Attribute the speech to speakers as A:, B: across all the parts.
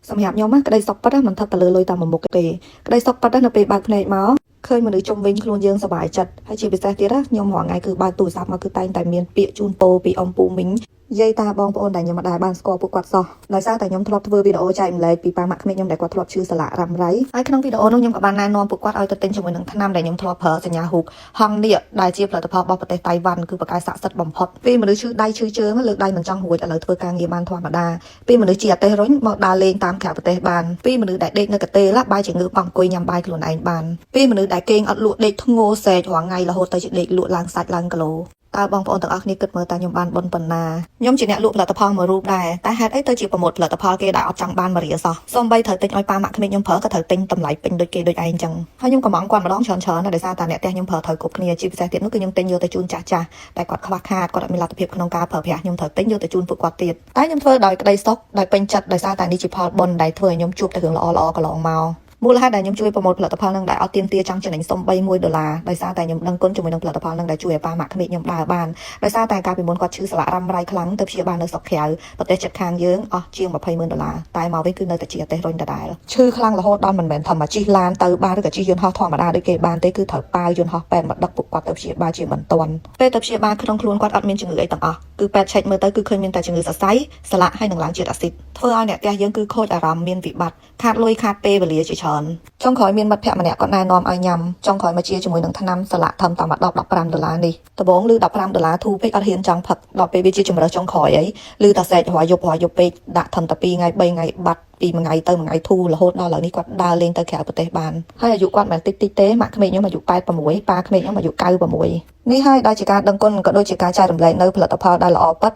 A: សម្រាប់ខ្ញុំណាក្តីសុខពិតណាមិនស្ថិតទៅលើលុយតែមួយមុខទេក្តីសុខពិតណានៅពេលបើកភ្នែកមកឃើញមនុស្សជុំវិញខ្លួនយើងសប្បាយចិត្តហើយជាពិសេសទៀតណាខ្ញុំរាល់ថ្ងៃគឺបើកទូរស័ព្ទមកគឺតែងតែមានពាក្យជូនពរពីអ៊ំពូមីងយាយតាបងប្អូនដែលខ្ញុំមិនដែលបានស្គាល់ពួកគាត់សោះដោយសារតែខ្ញុំធ្លាប់ធ្វើវីដេអូចែករំលែកពីប៉ាម៉ាក់ក្មេកខ្ញុំដែលគាត់ធ្លាប់ឈឺសន្លាក់រ៉ាំរ៉ៃហើយក្នុងវីដេអូនោះខ្ញុំក៏បានណែនាំពួកគាត់ឲ្យទៅទិញជាមួយនឹងថ្នាំដែលខ្ញុំធ្លាប់ប្រើសញ្ញាហ៊ូកហងនេះដែលជាផលិតផលរបស់ប្រទេសតៃវ៉ាន់គឺប្រកែស័ក្តិសិទ្ធិបំផុតពីមនុស្សឈឺដៃឈឺជើងលើកដៃមិនចង់រួចឥឡូវធ្វើការងារបានធម្មតាពីមនុស្សជាអតេសរុញមកដើរលេងតាមក្រៅប្រទេសបានពីមនុស្សដែលដេកនៅកទេលបែរជាងើបមកអង្គុយញ៉ាំបាយខ្លួនឯងបានពីមនុស្សដែលគេងអត់លក់ដេកធ្ងោស្រែករាល់ថ្ងៃរហូតទៅជាដេកលក់ឡើងសាច់ឡើងគីឡូតើបងប្អូនទាំងអស់គ្នាគិតមើលតើខ្ញុំបានបុណ្យប៉ុណ្ណាខ្ញុំជាអ្នកលក់ផលិតផលមួយរូបដែរតែហេតុអីទៅជាប្រម៉ូទផលិតផលគេដែលអត់ចង់បានមួយរៀលសោះសូម្បីត្រូវទិញឲ្យប៉ាម៉ាក់ក្មេកខ្ញុំប្រើក៏ត្រូវទិញតម្លៃពេញដូចគេដូចឯងចឹងហើយខ្ញុំកំងគាត់ម្ដងច្រើនច្រើនណាស់ដោយសារតែអ្នកផ្ទះខ្ញុំប្រើត្រូវគ្រប់គ្នាជាពិសេសទៀតនោះគឺខ្ញុំទិញយកទៅជូនចាស់ចាស់តែគាត់ខ្វះខាតគាត់អត់មានលទ្ធភាពក្នុងការប្រើប្រាស់ខ្ញុំត្រូវទិញយកទៅជូនពួកគាត់ទៀតតែខ្ញុំធ្វើដោយក្តីសុខដោយពេញចិត្តដោយសារតែនេះជាផលបុណ្យដែលធ្វើឲ្យខ្ញុំជួបតែរឿងល្អៗកន្លងមកមូលហេតុដែលខ្ញុំជួយប្រម៉ូទផលិតផលនឹងដែលអត់ទាមទារចង់ចំណេញសំបី1ដុល្លារដោយសារតែខ្ញុំដឹងគុណជាមួយនឹងផលិតផលនឹងដែលជួយឲ្យប៉ាម៉ាក់ក្មេកខ្ញុំដើរបានដោយសារតែកាលពីមុនគាត់ឈឺសន្លាក់រ៉ាំរ៉ៃខ្លាំងទៅព្យាបាលនៅស្រុកក្រៅប្រទេសជិតខាងយើងអស់ជាង20ម៉ឺនដុល្លារតែមកវិញគឺនៅតែជាអទេសរុញដដែលឈឺខ្លាំងរហូតដល់មិនមែនធម្មជិះឡានទៅបានឬក៏ជិះយន្តហោះធម្មតាដូចគេបានទេគឺត្រូវប៉ាវយន្តហោះពេទ្យមកដឹកពួកគាត់ទៅព្យាបាលជាបន្ទាន់ពេលទៅព្យាបាលក្នុងខ្លួនគាត់អត់មានជំងឺអីទាំងអស់គឺពេទ្យឆែកមើលទៅគឺឃើញមានតែជំងឺសរសៃសន្លាក់ហើយនឹងឡើងជាតិអាស៊ីតធ្វើឲ្យអ្នកផ្ទះយើងគឺខូចអារម្មណ៍មានវិបត្តិខាតលុយខាតពេលវេលាជាច្រើនចុងក្រោយមានមិត្តភក្តិម្នាក់គាត់ណែនាំឲ្យញ៉ាំចុងក្រោយមកជាជាមួយនឹងថ្នាំសន្លាក់ធំតាម10 15ដុល្លារនេះដំបូងឮ15ដុល្លារធូរពេកអត់ហ៊ានចង់ផឹកដល់ពេលវាជាជំរើសចុងក្រោយអីឮតែស្រែករាល់យប់រាល់យប់ពេកដាក់ធំតែ2ថ្ងៃ3ថ្ងៃបាត់ពីមួយថ្ងៃទៅមួយថ្ងៃធូររហូតដល់ឥឡូវនេះគាត់ដើរលេងទៅក្រៅប្រទេសបានហើយអាយុគាត់មិនមែនតិចតិចទេម៉ាក់ក្មេកខ្ញុំអាយុ86ប៉ាក្មេកខ្ញុំអាយុ96នេះហើយដែលជាការដឹងគុណក៏ដូចជាការចែករំលែកនៅផលិតផលដែលល្អពិត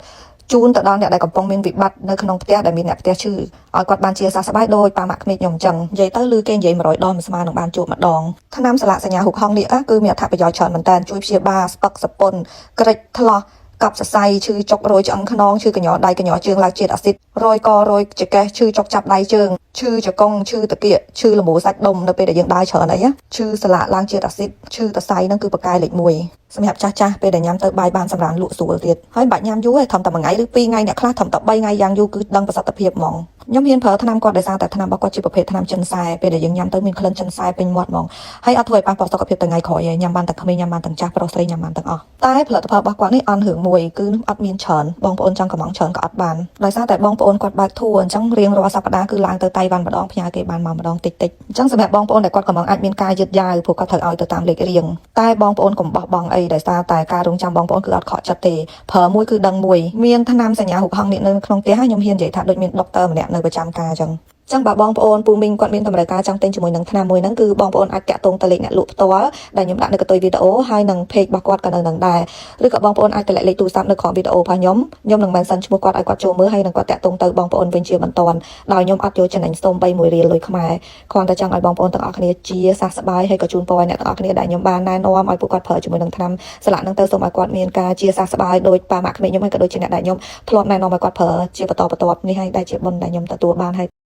A: ជូនទៅដល់អ្នកដែលកំពុងមានវិបត្តិនៅក្នុងផ្ទះដែលមានអ្នកផ្ទះឈឺឲ្យគាត់បានជាសះស្បើយដោយប៉ាម៉ាក់ក្មេកខ្ញុំអញ្ចឹងនិយាយទៅឮគេនិយាយ100ដងមិនស្មើនឹងបានជួបម្ដងថ្នាំសន្លាក់សញ្ញាហ៊ុកហងនេះគឺមានអត្ថប្រយោជន៍ច្រើនមែនតើជួយព្យាបាលស្ពឹកសពុនក្រិចថ្លោះកប់សរសៃឈឺចុករយឆ្អឹងខ្នងឈឺកញ្ញរដៃកញ្ញរជើងឡើងជាតិអាស៊ីតរយករយចកេះឈឺចុកចាប់ដៃជើងឈឺជង្គង់ឈឺតាគៀកឈឺលមូសាច់ដុំនៅពេលដែលយើងដើរច្រើនអីណាឈឺសន្លាក់ឡើងជាតិអាស៊ីតឈឺតសៃហ្នឹងគឺប្រកែលេខ1សម្រាប់ចាស់ចាស់ពេលដែលញ៉ាំទៅបាយបានសម្រានលក់ស្រួលទៀតហើយមិនបាច់ញ៉ាំយូរទេត្រឹមតែមួយថ្ងៃឬពីរថ្ងៃអ្នកខ្លះត្រឹមតែ3ថ្ងៃយ៉ាងយូរគឺដឹងប្រសិទ្ធភាពហ្មងខ្ញុំហ៊ានប្រើថ្នាំគាត់ដោយសារតែថ្នាំរបស់គាត់ជាប្រភេទថ្នាំចិនសែពេលដែលយើងញ៉ាំទៅមានក្លិនចិនសែពេញមាត់ហ្មងហើយអត់ធ្វើឲ្យប៉ះពាល់សុខភាពទៅថ្ងៃក្រោយទេញ៉ាំបានទាំងក្មេងញ៉ាំបានទាំងចាស់ប្រុសស្រីញ៉ាំបានទាំងអស់តែផលិតផលរបស់គាត់នេះអន់រឿងមួយគឺអត់មានច្រើនបងប្អូនចង់កំងច្រើនក៏អត់បានដោយសារតែបងប្អូនគាត់បើកធួអញ្ចឹងរៀងរាល់សប្តាហ៍គឺឡើងទៅតៃវ៉ាន់ម្ដងផ្ញើគេបានមកម្ដងតិចតិចអញ្ចឹងសម្រាប់បងប្អូនដែលគាត់កំងអាចមានការយឺតយ៉ាវព្រោះគាត់ត្រូវឲ្យទៅតាមលេខរៀងតែបងប្អូនកុំបោះបង់អីដោយសារតែការរងចាំបងប្អូនគឺអត់ខកចិត្តទេប្រើមួយគឺដឹងមួយមានថ្នាំសញ្ញាហ៊ុកហងនេះនៅក្នុងផ្ទះហើយខ្ញុំហ៊ាននិយាយថាដូចមានដុកទ័រម្នាក់នៅប្រចាំការអញ្ចឹងចឹងបើបងប្អូនពូមីងគាត់មានតម្រូវការចង់ទិញជាមួយនឹងថ្នាំមួយហ្នឹងគឺបងប្អូនអាចតាក់ទងទៅលេខអ្នកលក់ផ្ទាល់ដែលខ្ញុំដាក់នៅកន្ទុយវីដេអូហើយនឹង page របស់គាត់ក៏នៅនឹងដែរឬក៏បងប្អូនអាចតម្លាក់លេខទូរស័ព្ទនៅក្រោមវីដេអូរបស់ខ្ញុំខ្ញុំនឹង mention ឈ្មោះគាត់ឲ្យគាត់ចូលមើលហើយនឹងគាត់តាក់ទងទៅបងប្អូនវិញជាបន្ទាន់ដោយខ្ញុំអត់យកចំណេញសូម្បីមួយរៀលលុយខ្មែរគ្រាន់តែចង់ឲ្យបងប្អូនទាំងអស់គ្នាជាសះស្បើយហើយក៏ជូនពរឲ្យអ្នកទាំងអស់គ្នាដែលខ្ញុំបានណែនាំឲ្យពួកគាត់ប្រើជាមួយនឹងថ្នាំសន្លាក់ហ្នឹងទៅសូមឲ្យគាត់មានការជាសះស្បើយដោយប៉ាម៉ាក់ក្មេកខ្ញុំហើយក៏ដូចជាអ្នកដែលខ្ញុំធ្លាប់ណែនាំឲ្យគាត់ប្រើជាបន្តបន្ទាប់នេះហើយដែលជាបុណ្យដែលខ្ញុំទទួលបានហើយ។